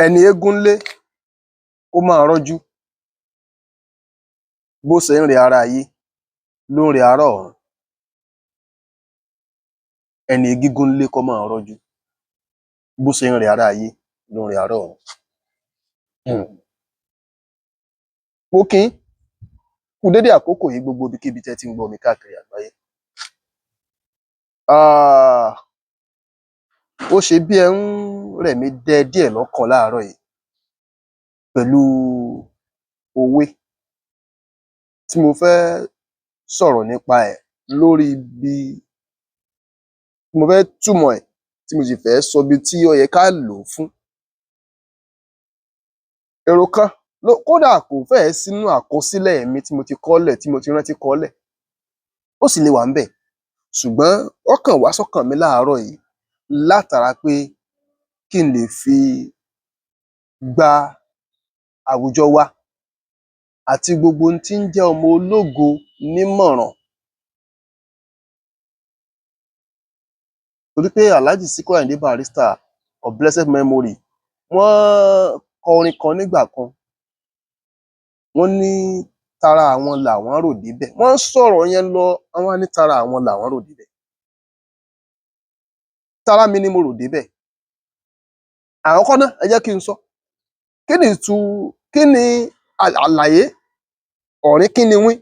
Ẹni eégún ń lé kó máa rọ́jú. Bó ṣe ń rẹ ará ayé ló ń rẹ ará ọ̀run. Ẹni egígún ń lé kó máa rọ́jú. Bó ṣe ń rẹ ará ayé ló ń rẹ ará ọ̀run. Mo kí yín kú dédé àkókò yìí, gbogbo ibikíbi tẹ́ ti ń gbọ́ mi káàkiri àgbáyé. Ó ṣe bí ẹ ń rẹ̀ mí dẹ díẹ̀ lọ́kàn láàárọ̀ yìí pẹ̀lú òwe tí mo fẹ́ sọ̀rọ̀ nípa ẹ̀ lórí ibi mo fẹ́ túmọ̀ ẹ̀, tí mo sì fẹ́ sọ ibi tí ó yẹ ká lò ó fún. Èrò kan ló kódà kò fẹ́ẹ̀ sínú àkọsílẹ̀ mi tí mo ti kọ́lẹ̀, tí mo ti rántí kọ́lẹ̀. Ó sì lè wà ńbẹ̀, ṣùgbọ́n ó kàn wá sọ́kàn mi láàárọ̀ yìí látara pé kí n lè fi gba àwùjọ wa àti gbogbo ohun tí ń jẹ́ ọmọ ológo nímọ̀ràn. Torí pé Alhaji Sikiru Ayinde Barrister of blessed memory, wọ́n kọ orin kan nígbà kan. Wọ́n ní tara àwọn làwọn rò débẹ̀. Wọ́n sọ̀rọ̀ yẹn lọ, wọ́n wá ní tara àwọn làwọn rò débẹ̀. Tara mi ni mo rò débẹ̀. Àkọ́kọ́ náà, ẹ jẹ́ kí n sọ. Kí ni àlàyé ọ̀rìn kíniwín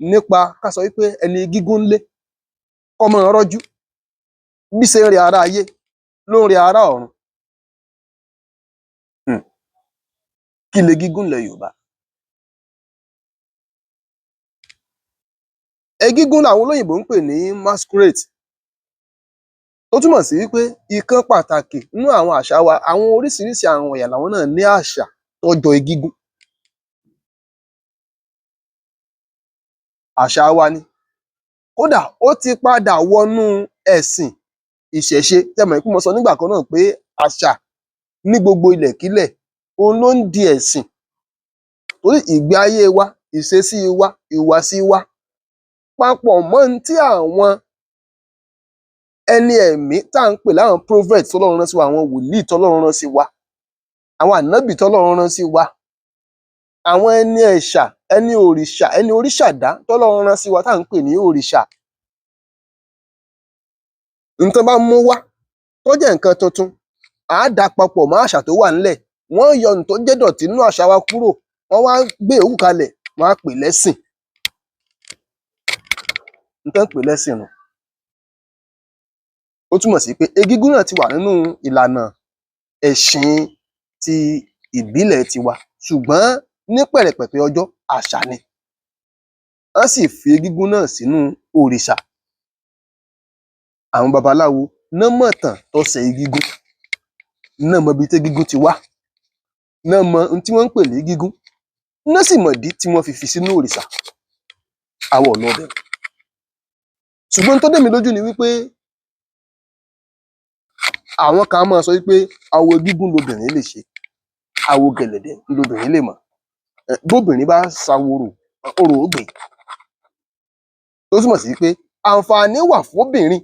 nípa ká sọ wípé ẹni gígùn ńlé kó máa rọ́jú, bí ṣe ń rẹ ará ayé ló ń rẹ ará ọ̀run? Kí legígún ńlẹ̀ Yorùbá? Egígún làwọn olóyìnbó ń pè ní masquerade. Ó túmọ̀ sí wípé ìkan pàtàkì nínú àwọn àṣà wa, àwọn oríṣiríṣi àwọn ẹ̀yà làwọn náà ní àṣà tó jọ egígún. Àṣà wa ni. Kódà ó ti padà wọnú ẹ̀sìn ìṣẹ̀ṣe. Tẹ́ mọ̀ pé mo sọ nígbà kan náà pé àṣà ní gbogbo ilẹ̀kílẹ̀ òun ló ń di ẹ̀sìn. Torí ìgbé ayé wa, ìṣesí wa, ìhùwàsí wa papọ̀ mọ́ n tí àwọn ẹni ẹ̀mí tá à ń pè láwọn prophet tọ́lọ́run rán sí wa, àwọn wòlíì tọ́lọ́run rán sí wa, àwọn ànábì tọ́lọ́run rán sí wa, àwọn ẹni ẹ̀ṣà, ẹni òrìṣà, ẹni oríṣàdá tọ́lọ́run rán sí wa tá à ń pè ní òrìṣà. N tán bá mú wá tó jẹ́ nǹkan tuntun, à á dà á papọ̀ mọ́ àṣà tó wà ńlẹ̀. Wọ́n yọ n tó jẹ́ dọ̀tí nínú àṣà wa kúrò, wọ́n wá gbé ìyókù kalẹ̀, wọ́n á pè lẹ́sìn. N tán ń pè lẹ́sìn nù. Ó túmọ̀ sí pé egígún náà ti wà nínú ìlànà ẹ̀sìn ti ìbílẹ̀ tiwa, ṣùgbọ́n ní pẹ̀rẹ̀pẹ̀pẹ̀ ọjọ́, àṣà ni. Wọ́n sì fi egígún náà sínú òrìṣà. Àwọn babaláwo ná mọ̀tàn tó ṣe egígún, ná mọ ibi tégígún ti wá, ná mọ n tí wọ́n ń pè légígún, ná sì mọ̀dí tí wọ́n fi fi sínú òrìṣà. Àwa ò lọ bẹ̀. Ṣùgbọ́n n tó dé mi lójú ni wípé àwọn kan á máa sọ wípé awo egígún lobìnrin lè ṣe, awo gẹ̀lẹ̀dẹ́ lobìnrin lè mọ̀. Bóbìnrin bá ṣaworò, orò ó gbè é. Tó túmọ̀ sí wípé àǹfààní wà fóbìnrin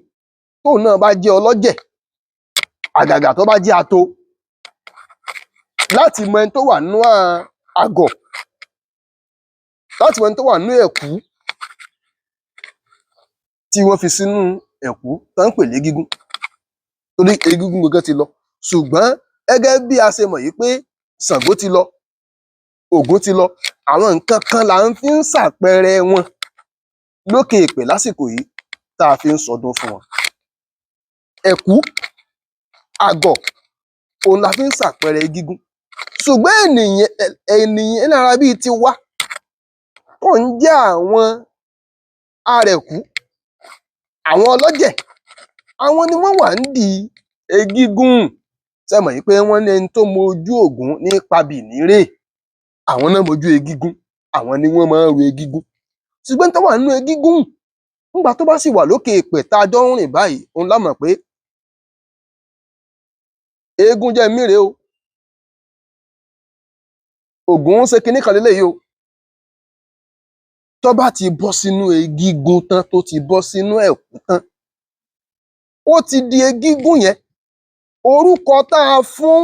tóun náà bá jẹ́ ọlọ́jẹ̀, àgàgà tó bá jẹ́ ato, láti mọ ẹni tó wà nínú àgọ̀, láti mọ ẹni tó wà nínú ẹ̀kú tí wọ́n fi sínú ẹ̀kú tán ń pè légígún. Torí egígún gangan ti lọ. Ṣùgbọ́n gẹ́gẹ́ bí a ṣe mọ̀ yìí pé Ṣàngó ti lọ, Ògún ti lọ, àwọn nǹkan kan là ń fi ń ṣàpẹẹrẹ wọn lókè èèpẹ̀ lásìkò yìí tá a fi ń sọdún fún wọn. Ẹ̀kú, àgọ̀, òun la fi ń ṣàpẹẹrẹ egígún. Ṣùgbọ́n ènìyàn ẹlẹ́ran ara bíi tiwa tó ń jẹ́ àwọn arẹ̀kú, àwọn ọlọ́jẹ̀, àwọn ni wọ́n wà ńdìí egígún. Ṣẹ́ ẹ mọ̀ wípé wọ́n ní ẹni tó mojú Ògún ní pabì nírè. Àwọn náà mojú egígún, àwọn ni wọ́n máa ń ru egígún. Ṣùgbọ́n tó wà nínú egígún, ńgbà tó bá sì wà lókè èèpẹ̀ tá a jọ ń rìn báyìí, òun lá mọ̀ pé eégún jẹ́ n mí rèé o. Ògún ṣe kinní kan leléyìí o. Tó bá ti bọ́ sínú egígún tán, tó ti bọ́ sínú ẹ̀kú tán, ó ti di egígún yẹn. Orúkọ tá a fún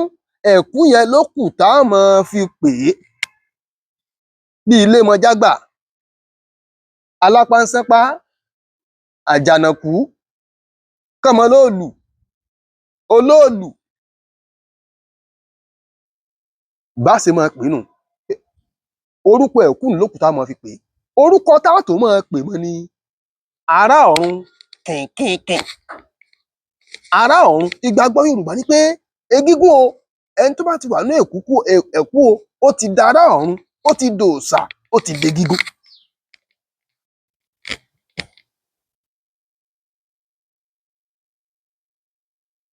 Ẹ̀kú yẹn ló kù tá a máa fi pè é, bí Ilémọjágbà, Alápánsánpá, Àjànàkú, Kánmọlóòlù, Olóòlù. Bá ṣe máa pè é nù. Orúkọ ẹ̀kú ló kù tá a máa fi pè é. Orúkọ tá a tó máa pè mọ́ ni ará ọ̀run kìnkìnkìn. Ará ọ̀run, ìgbàgbọ́ Yorùbá ni pé egígún o, ẹni tó bá ti wà ní ẹ̀kú o, ó ti dará ọ̀run, ó ti dòòṣà, ó ti degígún.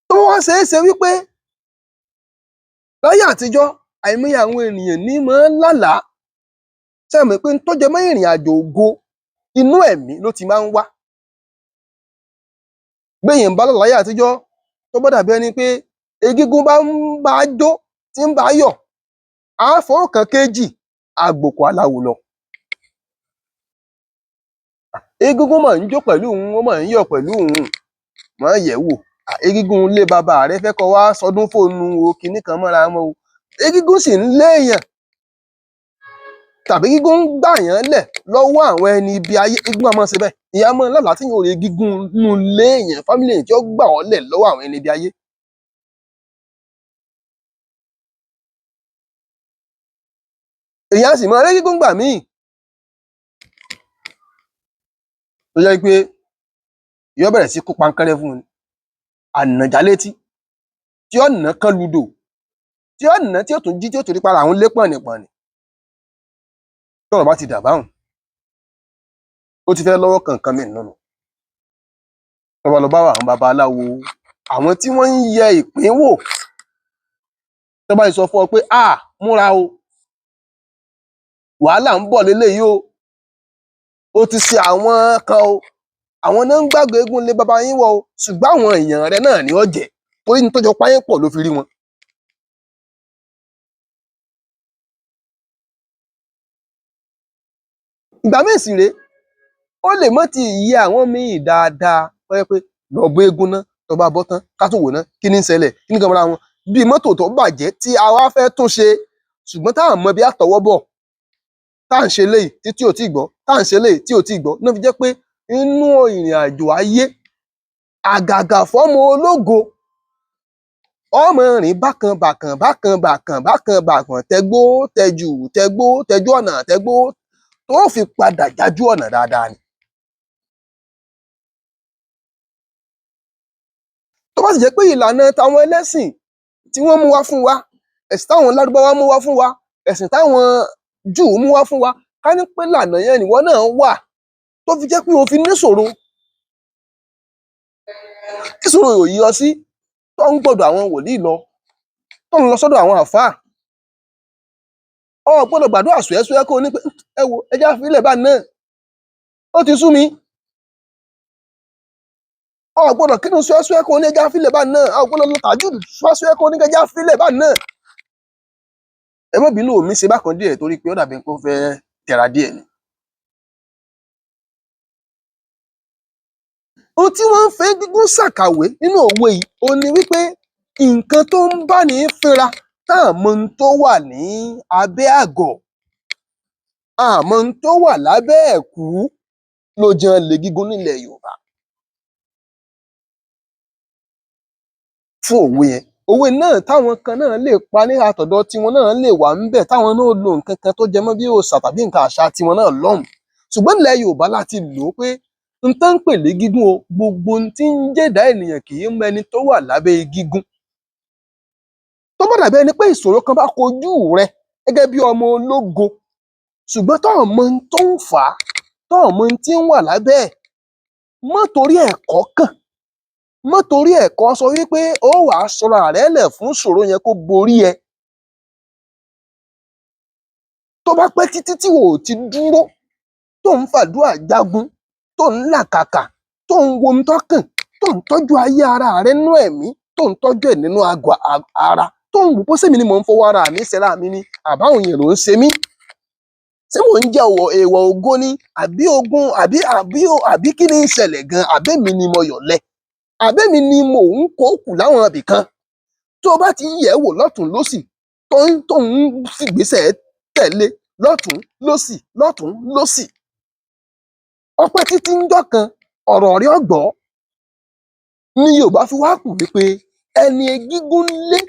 Tó wá ṣeé ṣe wípé láyé àtijọ́, àìmọye àwọn ènìyàn ní máa ń lálàá. Ṣé ẹ mọ̀ pé n tó jẹ mọ́ ìrìn àjò ògo, inú ẹ̀mí ló ti máa ń wá. Béèyàn bá lálàá láyé àtijọ́, tó bá dàbí ẹni pé egígún bá ń bá jó, tí ń bá yọ̀, á fọwọ́ kan kéjì, á gboko aláwo lọ. Egúngún mà ń jó pẹ̀lú òun, ó mà ń yọ̀ pẹ̀lú òun, má yẹ̀ wò. Egígún ilé bàbá rẹ fẹ́ kó wá sọdún fóònù o, kinní kan mọ́ra wọn o. Egígún sì ń léèyàn, tàbí egígún ń gbàyàn lẹ̀ lọ́wọ́ àwọn ẹni ibi ayé. Egígún a máa ṣe bẹ́ẹ̀. Ìyá máa lálàá tí yóò rí egígún nínú ilé èèyàn, fámílì èèyàn tí ó gbà ọ́ lẹ̀ lọ́wọ́ àwọn ẹni ibi ayé. Èèyàn a sì máa rí egígún gbà míì tó jẹ́ pé yóò bẹ̀rẹ̀ sí kó pankẹ́rẹ́ fún un, ànàjá létí, tí ó nà kán ludò, tí ó nà tí ó tún jí, tí ó tún rí para àwọn lé pọ̀nìpọ̀nì. Tọ́rọ̀ bá ti dà báhùn, ó ti fẹ́ lọ́wọ́ kankan mí nínú. Tó bá lọ bá àwọn babaláwo, àwọn tí wọ́n ń yẹ ìpín wò, tó bá ti sọ fún ọ pé a múra o, wàhálà ń bọ̀ léléyìí o, ó ti ṣe àwọn kan o, àwọn náà ń gbàgbé eégún lé baba yín wọ̀ o, ṣùgbọ́n àwọn èèyàn rẹ náà ni ó jẹ́, torí ní tọ́jọ́ páyín pọ̀ ló fi rí wọn. Ìgbà míì sì rèé, ó lè mọ́ ti yé àwọn míì dáadáa, tó jẹ́ pé lọ bọ́ eégún ná, tó bá bọ́ tán, ká tún wò ná, kí ní ń ṣẹlẹ̀, kí ní kan mọ́ra wọn. Bí mọ́tò tó bàjẹ́ tí a wá fẹ́ tún ṣe, ṣùgbọ́n tá à mọ bí àtọwọ́ bọ̀, tá à ń ṣe léyìí tí ò tí gbọ́, tá à ń ṣe léyìí tí ò tí gbọ́, ló fi jẹ́ pé inú ìrìn àjò ayé, àgàgà fọ́mọ ológo, ọmọ rìn bákan bàkàn bákan bàkàn bákan bàkàn, tẹgbó tẹjù tẹgbó tẹjú ọ̀nà tẹgbó, tó fi padà jájú ọ̀nà dáadáa ni. Tó bá sì jẹ́ pé ìlànà táwọn ẹlẹ́sìn tí wọ́n mú wá fún wa, ẹ̀sìn táwọn Lárúbáwá mú wá fún wa, ẹ̀sìn táwọn Júù mú wá fún wa, ká ní pé ìlànà yẹn nìwọ náà wà tó fi jẹ́ pé o fi níṣòro, tíṣòro ò yí ọ sí, tó ń gbọ́dọ̀ àwọn wòlíì lọ, tó ń lọ sọ́dọ̀ àwọn àfáà, o ò gbọ́dọ̀ gbàdúrà ṣùẹ́ṣùẹ́ kó o ní pé ẹ wo ẹ já fílẹ̀ bá náà, ó ti sú mi. O ò gbọ́dọ̀ kírun ṣùẹ́ṣùẹ́ kó o ní ẹ já fílẹ̀ bá náà, o ò gbọ́dọ̀ lọ tàjúdù ṣùẹ́ṣùẹ́ kó o ní ẹ já fílẹ̀ bá náà. Ẹ má bínú, mi ṣe bákan díẹ̀ torí pé ó dàbí pé ó fẹ́ tẹra díẹ̀ ni. Ohun tí wọ́n ń fẹ́ gígùn ṣàkàwé nínú òwe yìí, ó ní wípé nǹkan tó ń bá ní fínra, tá à mọ ohun tó wà ní abẹ́ àgọ̀, a mọ ohun tó wà lábẹ́ ẹ̀kú, ló jẹ́ lè gígùn nílẹ̀ Yorùbá. Fún òwe yẹn, òwe náà táwọn kan náà lè pa ní àtọ̀dọ̀ tiwọn náà lè wà ńbẹ̀, táwọn náà lo nǹkan kan tó jẹ mọ́ bí òòṣà tàbí nǹkan àṣà tiwọn náà lọ́hùn. Ṣùgbọ́n nílẹ̀ Yorùbá láti lò ó pé n tán ń pè lé gígùn o, gbogbo ohun tí ń jẹ́dá ènìyàn kì í mọ ẹni tó wà lábẹ́ gígùn. Tó bá dàbí ẹni pé ìṣòro kan bá kojú rẹ gẹ́gẹ́ bí ọmọ ológo, ṣùgbọ́n tó ò mọ ohun tó ń fà á, tó ò mọ ohun tí ń wà lábẹ́ ẹ̀, má torí ẹ̀kọ́ kàn, má torí ẹ̀kọ́ sọ wípé ó wàá sọra rẹ lẹ̀ fún ìṣòro yẹn kó borí ẹ. Tó bá pẹ́ títí tí o ò ti dúró, tó ń fàdúrà jagun, tó ń làkàkà, tó ń wo ohun tó kàn, tó ń tọ́jú ayé ara rẹ nínú ẹ̀mí, tó ń tọ́jú ẹ̀ nínú àgọ́ ara, tó ń wò pé sẹ́mi ni mò ń fọwọ́ ara mi ṣẹra mi ni, àbáwọn èèyàn ló ń ṣe mí, ṣé mò ń jẹ èèwọ̀ ògo ni, àbí ogun, àbí àbí àbí kí ni ń ṣẹlẹ̀ gan, àbẹ́mi ni mo yọ̀lẹ, àbẹ́mi ni mò ń kó kù láwọn ibì kan. Tó o bá ti ń yẹ̀ ẹ́ wò lọ́tùn lósì, tó ń fìgbésẹ̀ tẹ̀lé lọ́tùn lósì, lọ́tùn lósì, ọpẹ́ títí ńjọ́ kan ọ̀rọ̀ rẹ̀ ọ̀gbọ́ ní Yorùbá fi wá kù wípé ẹni egígún ń lé,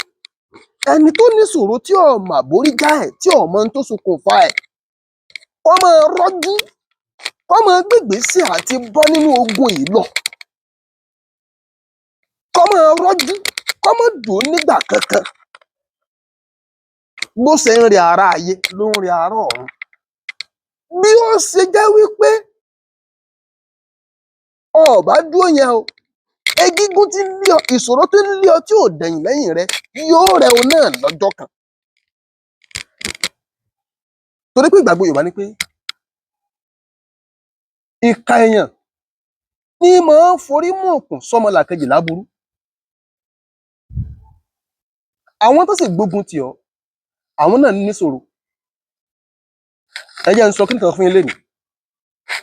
ẹni tó níṣòro tí ò mà bórí já ẹ̀, tí ò mọ ohun tó ṣokùnfà ẹ̀, kó máa rọ́jú, kó máa gbégbèésẹ̀ àti bọ́ nínú ogun yìí lọ, kó máa rọ́jú, kó má dùn ó nígbà kankan. Bó ṣe ń rẹ ará ayé ló ń rẹ ará ọ̀run. Bí ó ṣe jẹ́ wípé o ò bá dúró yẹn o, egígún tí ń lé ọ, ìṣòro tí ń lé ọ tí ò dẹ̀yìn lẹ́yìn rẹ, yóò rẹ òun náà lọ́jọ́ kan. Torí pé ìgbàgbọ́ Yorùbá ni pé ìkà èèyàn ní máa ń forí mú òkun sọ́mọlàkejì láburú. Àwọn tó sì gbógun tì ọ́, àwọn náà níṣòro. Ẹ jẹ́ n sọ kíní kan fún yín lénìí.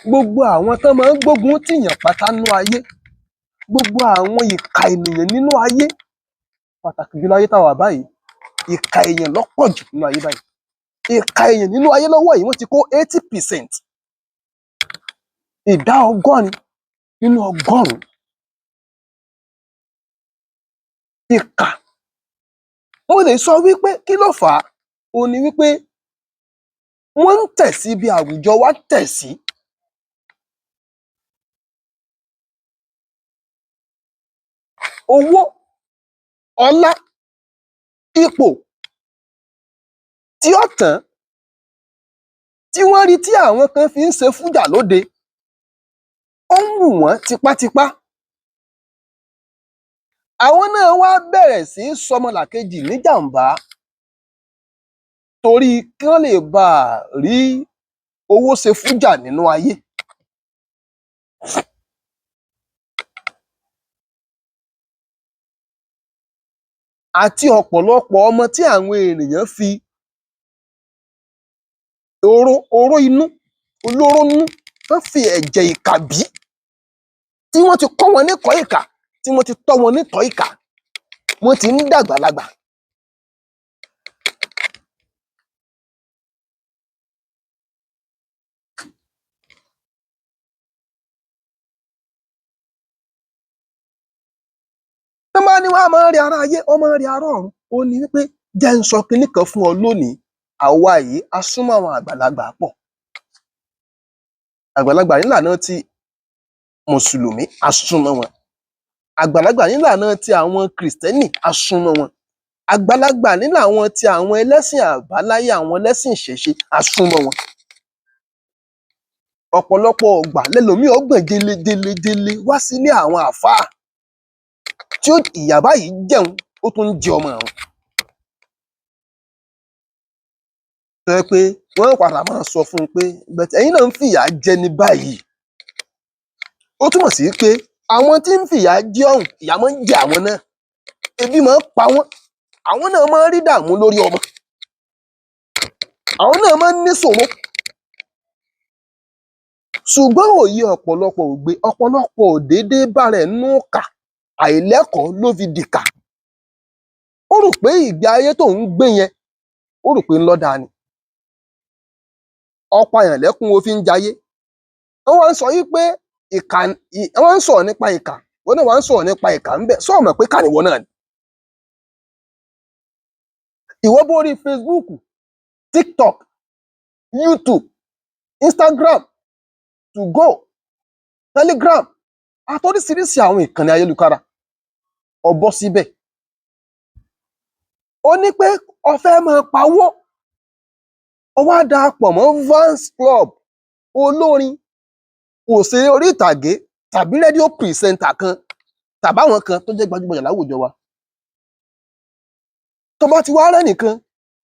Gbogbo àwọn tán máa ń gbógun tìyàn pátá nínú ayé, gbogbo àwọn ìkà ènìyàn nínú ayé, pàtàkì jùlọ ayé tá a wà báyìí, ìkà èèyàn ló pọ̀ jù nínú ayé báyìí. Ìkà èèyàn nínú ayé lọ́wọ́ yìí, wọ́n ti kó 80%. Ìdá 80 nínú 100. Ìkà. Mo lè sọ wípé kí ló fà á? Òun ni wípé wọ́n ń tẹ̀ sí bí àwùjọ wa tẹ̀ sí. Owó, ọlá, ipò tí ó tán, tí wọ́n rí tí àwọn kan fi ń ṣe fújà lóde, ó ń wù wọ́n tipátipá. Àwọn náà wá bẹ̀rẹ̀ sí í ṣọmọlàkejì níjàm̀bá torí kí wọ́n lè baà rí owó ṣe fújà nínú ayé. Àti ọ̀pọ̀lọpọ̀ ọmọ tí àwọn ènìyàn fi oró inú, olóró nú, tán fi ẹ̀jẹ̀ ìkà bí, tí wọ́n ti kọ́ wọn níkọ̀ọ́ ìkà, tí wọ́n ti tọ́ wọn nítọ̀ọ́ ìkà, wọ́n ti ń dàgbàlagbà. Tán bá ní wọ́n á máa ń rẹ ará ayé, wọ́n máa ń rẹ ará ọ̀run, òun ni wípé jẹ́ ń sọ kinní kan fún ọ lónìí, àwa yìí a súnmọ́ àwọn àgbàlagbà pọ̀. Àgbàlagbà nílànà ti Mùsùlùmí, a súnmọ́ wọn. Àgbàlagbà nílànà ti àwọn Kìrìsìtẹ́nì, a súnmọ́ wọn. Àgbàlagbà nílàwọn ti àwọn ẹlẹ́sìn àbáláyé, àwọn ẹlẹ́sìn ìṣẹ̀ṣe, a súnmọ́ wọn. Ọ̀pọ̀lọpọ̀ ìgbà lẹlòmíì ó gbọ̀n jele jele jele wá sílé àwọn àfáà tí ó ìyà báyìí jẹun, ó tún ń jẹ ọmọ àwọn. Tó jẹ́ pé wọ́n ó padà máa sọ fún un pé but ẹ̀yin náà ń fìyà jẹni báyìí. Ó túmọ̀ sí pé àwọn tí ń fìyà jẹ ọ̀hún, ìyà máa ń jẹ àwọn náà. Ebi máa ń pa wọ́n. Àwọn náà máa ń rí dààmú lórí ọmọ. Àwọn náà máa ń níṣòro. Ṣùgbọ́n òye ọ̀pọ̀lọpọ̀ ò gbé, ọ̀pọ̀lọpọ̀ ò déédé bára ẹ̀ nínú ìkà, àìlẹ́kọ̀ọ́ ló fi dìkà. Ó rò pé ìgbé ayé tóun ń gbé yẹn, ó rò pé ń ló dáa ni. Ó pààyàn lẹ́kún ó fi ń jayé. Wọ́n wá ń sọ wípé ìkà, wọ́n ń sọ̀rọ̀ nípa ìkà, ìwọ náà wá ń sọ̀rọ̀ nípa ìkà ńbẹ̀, ṣó o mọ̀ pé ìkà nìwọ náà ni? Ìwọ bórí Facebook, TikTok, YouTube, Instagram, 2go, Telegram, àtoríṣiríṣi àwọn ìkànnì ayélukára, o bọ́ síbẹ̀. Ó ní pé o fẹ́ máa pawó, o wá darapọ̀ mọ́ fans club olórin, òṣèré orí ìtàgé tàbí rédíò presenter kan tàbáwọn kan tó jẹ́ gbajúgbajà láwùjọ wa. Tó bá ti wá rẹ́nìkan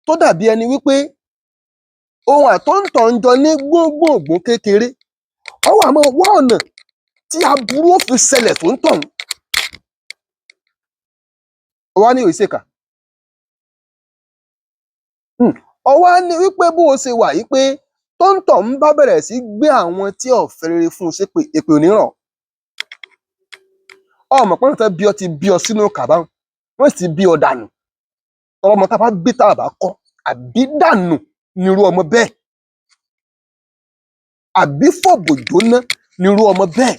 tó dàbí ẹni wípé òun àtóńtọ̀hún jọ ní gbóngbòngbó kékeré, ó wá máa wá ọ̀nà tí aburú ó fi ṣẹlẹ̀ sóńtọ̀hún. Ó wá ní ò ṣèkà. Ó wá ní wípé bó o ṣe wà yìí pé tóńtọ̀hún bá bẹ̀rẹ̀ sí gbé àwọn tí ò fẹ́ rere fún un ṣépè, èpè ò ní ràn ọ́. O mọ̀ pé àwọn tán bí ọ ti bí ọ sínú ìkà báhun. Wọ́n sì bí ọ dànù. Ọmọ tá a bá bí tá a bá kọ́, àbí dànù nírú ọmọ bẹ́ẹ̀, àbí fòbò jóná nírú ọmọ bẹ́ẹ̀.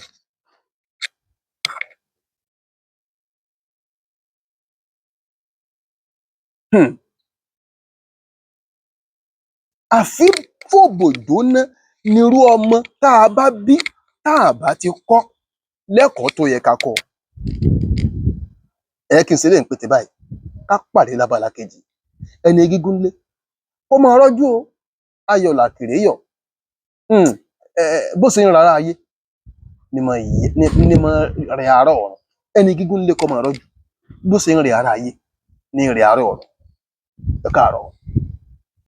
Àfi fòbò jóná nírú ọmọ tá a bá bí tá a bá ti kọ́ lẹ́kọ̀ọ́ tó yẹ ká kọ́. Ẹ kí n ṣe lè ń pété báyìí, ká pàdé lábala kejì. Ẹni gígùn lé kó máa rọ́jú o, ayọ̀ làkèrè yọ̀. Bó ṣe ń rárá ayé ni mo ní mo rẹ àárọ̀ ọ̀run. Ẹni gígùn lé kó máa rọ́jú, bó ṣe ń rẹ ara ayé ní rẹ àárọ̀ ọ̀run. Ẹ káàárọ̀.